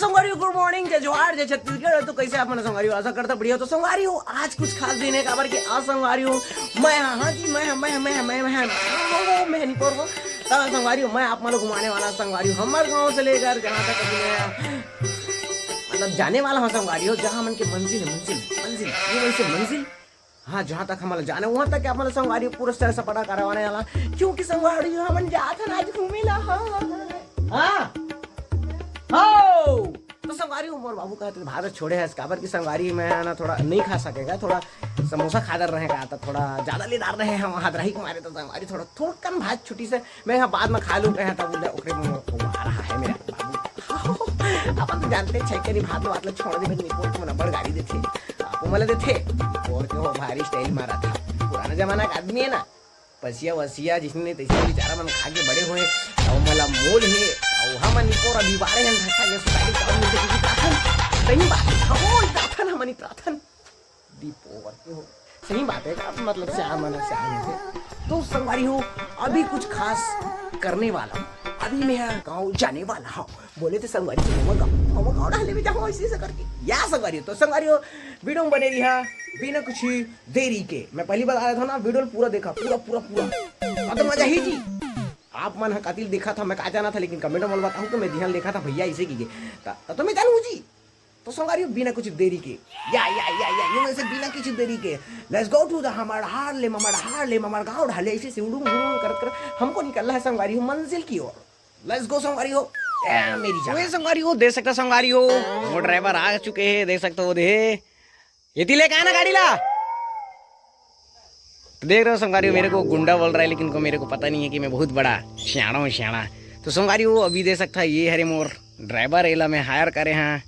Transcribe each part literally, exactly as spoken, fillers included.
संगवारी हो, गुड मॉर्निंग, जय जोहार, जय छत्तीसगढ़। तो कैसे आप मन संगवारी हो? आशा करता बढ़िया हो। तो संगवारी हो, आज कुछ खास दिन है, काबर के आज संगवारी हो, मैं, हाँ, हाँ जी, मैं, मैं, मैं, मैं, मैं, मैं, मैं निपोर हो। तो संगवारी हो, मैं आप मन ला घुमाने वाला संगवारी हो, हमर गांव से लेकर जहाँ तक अभी मैं, मतलब, जाने वाला हूँ संगवारी हो, जहाँ मन के मंजिल है, मंजिल, मंजिल, ये वैसे मंजिल, हाँ, जहाँ तक हमन ला जाना, वहाँ तक आप मन ला संगवारी हो पूरा सैर सपाटा करवाने वाला, क्योंकि संगवारी हो, हमन जात हन आज घूमे ला। हाँ, हाँ, हाँ। हो, तो संगवारी हो, मोर बाबू कहत हे भात छोड़े हस, काबर कि संगवारी मैं ना थोड़ा नहीं खा सकेगा, थोड़ा समोसा खा डर रहे का, तो थोड़ा ज्यादा लेदार रहे हम हाथ रही के मारे, तो संगवारी थोड़ा थोड़कन भात छुट्टी से मैं यहाँ बाद में खा लूँ कहे, तब बोले, ओकरे में मोर फुआ रहा है मेरा बाबू। अपन तो जानते हैं, छेकरी भात वात ला छोड़ दे, निपोर के मन बड़ गाली देथे, आपो मन ला देथे, और के हो भारी स्टाइल मारा था, पुराना जमाना का आदमी है ना, पसिया वसिया जिसने तैसे बेचारा मन खा के बड़े हुए, और मला मोल है, और हम निपोर अभी बारे हैं, धक्का के सुधारी काम में से किसी प्रार्थन, सही बात है, हो प्रार्थन, हमनी प्रार्थन। दीपो करके हो। सही बात है, आप मतलब से आम आना से आम है। तो संगवारी हो, अभी कुछ खास करने वाला हूँ, अभी मैं गाँव जाने वाला हूँ। बोले थे संगवारी से, "ममा गाँव, ममा गाँव डाले भी जाओ," ऐसे ऐसे करके। या संगवारी हो, तो संगवारी हो, वीडियो में बने रही, बिना कुछ देरी के। मैं पहली बार आया था ना, वीडियो पूरा देखा, पूरा, पूरा, पूरा। अब तो मजा ही जी। आप मन ह कातिल देखा था, मैं का जाना था, लेकिन कमेंट में बताऊँ कि मैं दिहन देखा था भैया इसे की के। त-, त-, तो मैं जानू जी। तो संगवारी हो, बिना कुछ देरी के, या, या, या, या, यूं ऐसे बिना कुछ देरी के, let's go to the हमर हार ले, ममर हार ले, ममर गाँव ढाले, ऐसे से उड़ूंग, उड़ूंग कर, कर हमको निकलना है संगवारी हो, मंजिल की ओर। Let's go संगवारी हो, ए, मेरी जान। ओए संगवारी हो, देख सकता संगवारी हो, वो ड्राइवर आ चुके हैं, देख सकते हो, दे, एती लेके आना गाड़ी ला। तो देख रहे हो संगवारी हो, मेरे को गुंडा बोल रहा है, लेकिन को मेरे को पता नहीं है कि मैं बहुत बड़ा सियाणा हूँ, सियाणा। तो संगवारी हो, अभी देख सकता है, ये हरे मोर ड्राइवर, एला मैं हायर करे हाँ,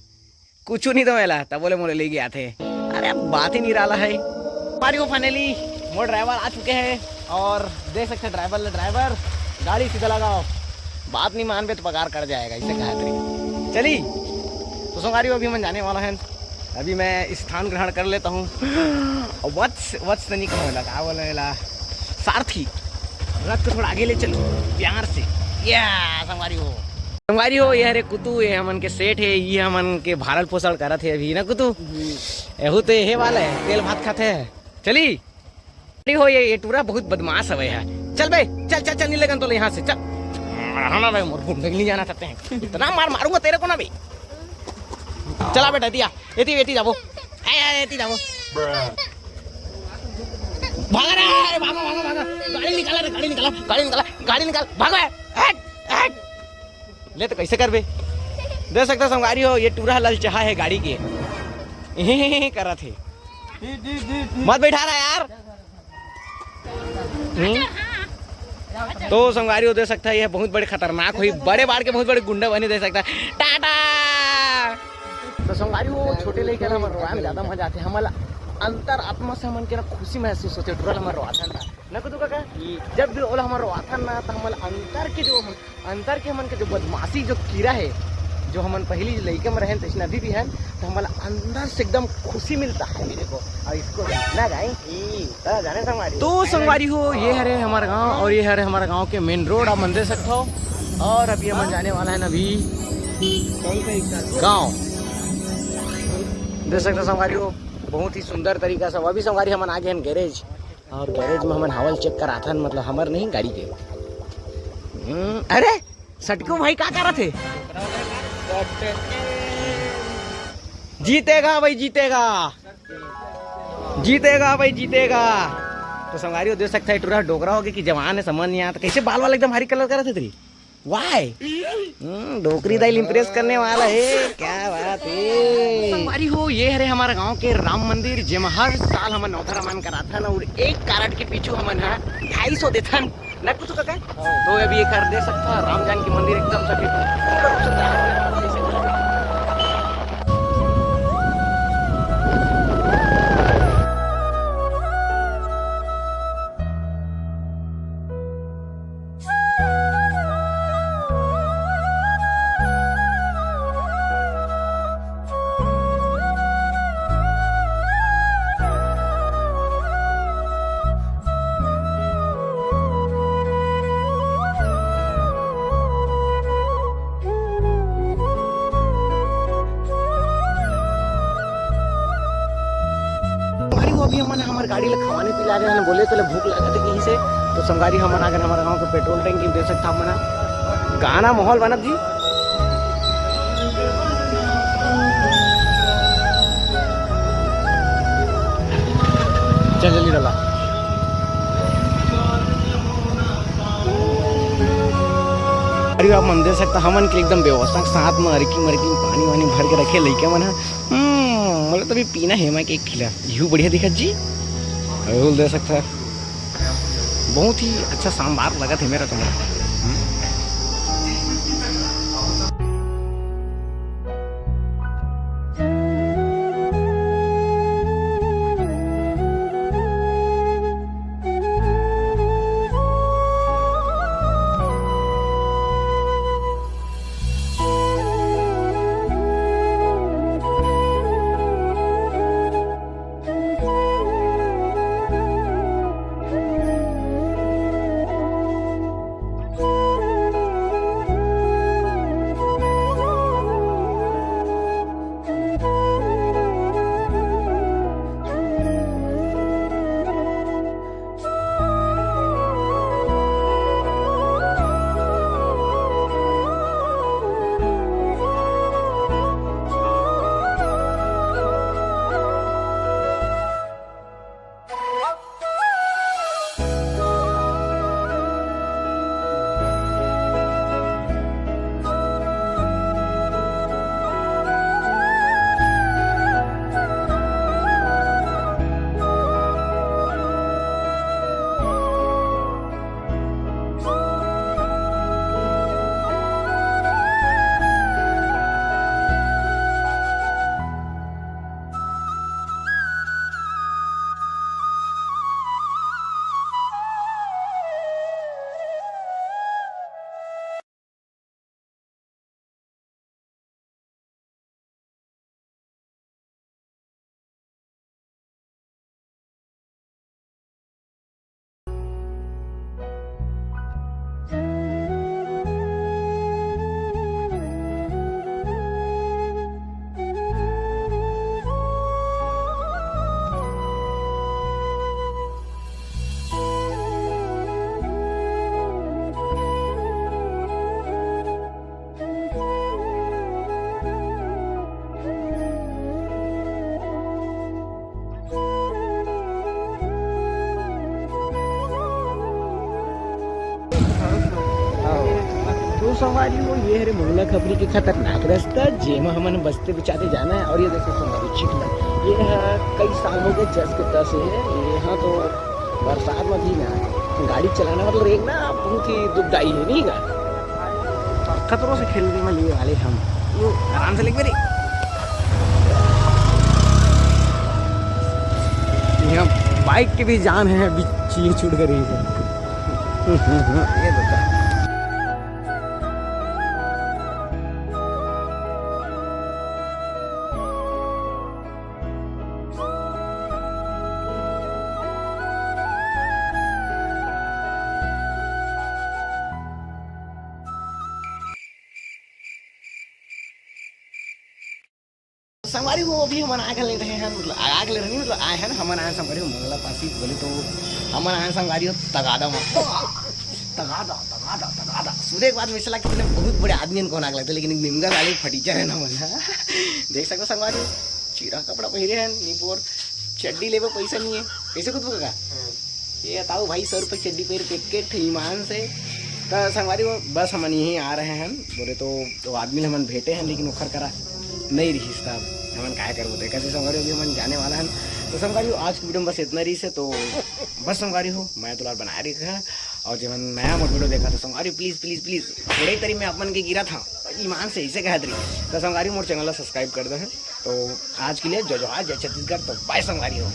कुछ नहीं तो एला, तब बोले मोरे ले गया थे। अरे, बात ही नहीं रहा है। संगवारी हो, finally मोर ड्राइवर आ चुके हैं और देख सकते हैं ड्राइवर ले, ड्राइवर गाड़ी सीधा लगाओ, बात नहीं मानबे तो पगार कट जाएगा, इसे कहा तरी। चली, तो संगवारी हो, अभी हम जाने वाला है, अभी मैं स्थान ग्रहण कर लेता हूँ। वत्स, वत्स तो नहीं कहूँगा, का बोले ला, सारथी, रथ को थोड़ा आगे ले चलो प्यार से। या संगवारी हो, संगवारी हो, ये हरे कुतु, ये हमन के सेठ है, ये हमन के भारल पोषण करत है अभी ना कुतु। एहू तो यही वाला है, तेल भात खाते हैं। चली, अरे हो, ये, ये टूरा बहुत बदमाश हवे है। चल बे, चल, चल, चल, नहीं लगन तो ले यहाँ से, चल। हाँ ना बे, मोर गुंडे नहीं जाना चाहते हैं। इतना मार मारूंगा तेरे को ना बे। चला बेटा, दिया, एती, एती जाबो। ए, ए, एती जाबो। भाग रे, भागो, भागो, भागो। गाड़ी निकाला रे, गाड़ी निकाला, गाड़ी निकाला, गाड़ी निकाल, भागो। हट, हट। ले तो कैसे करबे? देख सकता संगवारी हो, ये टूरा ललचाहा है गाड़ी के। करत है। मत बैठा रहा यार। हम्म? तो संगवारी हो, देख सकता है, ये बहुत बड़े खतरनाक हुई, बड़े बार के बहुत बड़े गुंडा बने, देख सकता है। टाटा। तो संगवारी हो, छोटे लइका ला हमर रोड़ा में ज्यादा मजा आथे, हमला अंतर आत्मा से हमन के ना खुशी महसूस होथे, टूरा ला हमर रोआथन ना, ना कुतु काका? जब भी ओला हमर रोआथन ना, तो हमला अंतर के जो, अंतर के हमन के जो बदमाशी, जो कीड़ा है, जो हमन पहली लइका में रहन, तैसन अभी भी हन, तो हमला अंदर से एकदम खुशी मिलता है मेरे को। और इसको ना गाए। तो संगवारी हो, ये हरे हमारा गांव और ये हरे हमारा गांव के मेन रोड, आप मन देख सकते हो। और अभी हमन जाने वाला है ना अभी गांव। देख सकते हो संगवारी हो, बहुत ही सुंदर तरीका से। अभी संगवारी हमन आ गए हैं गैरेज, और गैरेज में हमन हवा ल चेक कराथन, मतलब हमर नहीं, गाड़ी के। हम्म, अरे सटकू भाई का करत है? जीतेगा भाई, जीतेगा, जीतेगा भाई, जीतेगा। तो संगवारी हो, देख सकता है, टूरा डोकरा हो गया कि जवान है, समझ नहीं आता कैसे बाल वाल एकदम हरी कलर करत है तेरी। वाई। हम्म, डोकरी दाई ल इम्प्रेस करने वाला है, क्या बात है। संगवारी हो, ये हरे हमारा गांव के राम मंदिर, जेमा हर साल हमन नौधा रामायण कराथन और एक कारड के पीछू हमन ह ढाई सौ देथन। ना कुछ काका? तो अभी ये कर दे सकता, राम जानकी मंदिर एकदम सटीक। गाड़ी ला खवाने पिलाने हन, बोले तो ले भूख लगत हे कहीं से। तो संगवारी, हमन आ गए हमारे गांव के पेट्रोल टंकी में, देख सकता हमन ह। गाना माहौल बनत जी। चल जल्दी डाला। अरे आप मन देख सकता, हमन के एकदम व्यवस्था के साथ में अरकी मरकी में पानी वानी भर के रखे लइका मन ह। हम्म, मोला तो अभी पीना हे मैं के एक खिला। यू बढ़िया दिखत जी। बिल्कुल देख सकता है, बहुत ही अच्छा शानदार लगत हे मेरा तो मन। हम्म। तो संगवारी हो, ये हरे मुंगला खपरी के खतरनाक रास्ता, जेमा हमन बचते बचाते जाना है। और ये देखो संगवारी, चिकना, ये ह कई साल हो गए, जस के तस है। ये ह तो बरसात में भी ना गाड़ी चलाना, मतलब एक ना बहुत ही दुखदाई है, नहीं का? खतरों से खेलने में लिए वाले हम, वो आराम से लेके मेरी। यहाँ बाइक की भी जान है, अभी चीर छूट कर रही है। ये बता। संगवारी हो, अभी हमन आए घले रहे हन, मतलब आए घले रहनी, मतलब आए हन, हमन आए संगवारी हो, मंगला पासी बोले तो हमन आए संगवारी हो तगादा में। तगादा, तगादा, तगादा। सूर्य के बाद में चला कितने बहुत बड़े आदमी हन कौन आग लगते, लेकिन निमगा गाली फटीचर है ना मन। देख सकते संगवारी हो, चीरा कपड़ा पहिरे हन, निपोर चड्डी लेबे पैसा नहीं है, कैसे कुछ का? ये बताओ भाई, सौ रुपये चड्डी पहिर के एक ठे ईमान से। तो संगवारी हो, बस हमन यहीं आ रहे हैं, बोले तो, तो आदमी ल हमन भेंटे हैं, लेकिन ओखर करा नहीं रहिस, तब हमन काय करबो। तो कैसे संगवारी हो, अभी हमन जाने वाला हन। तो संगवारी हो, आज की वीडियो में बस इतना रहिस हे। तो बस संगवारी हो, मैं दुलार बनाए रखा, और जब नया मोर वीडियो देखा तो संगवारी हो, प्लीज प्लीज प्लीज थोड़े तरी मैं अपन के गिरा था, ईमान से इसे कहत रही। तो संगवारी हो, मोर चैनल ला सब्सक्राइब कर दे। तो आज के लिए जय जोहार, जय छत्तीसगढ़। तो बाय संगवारी हो।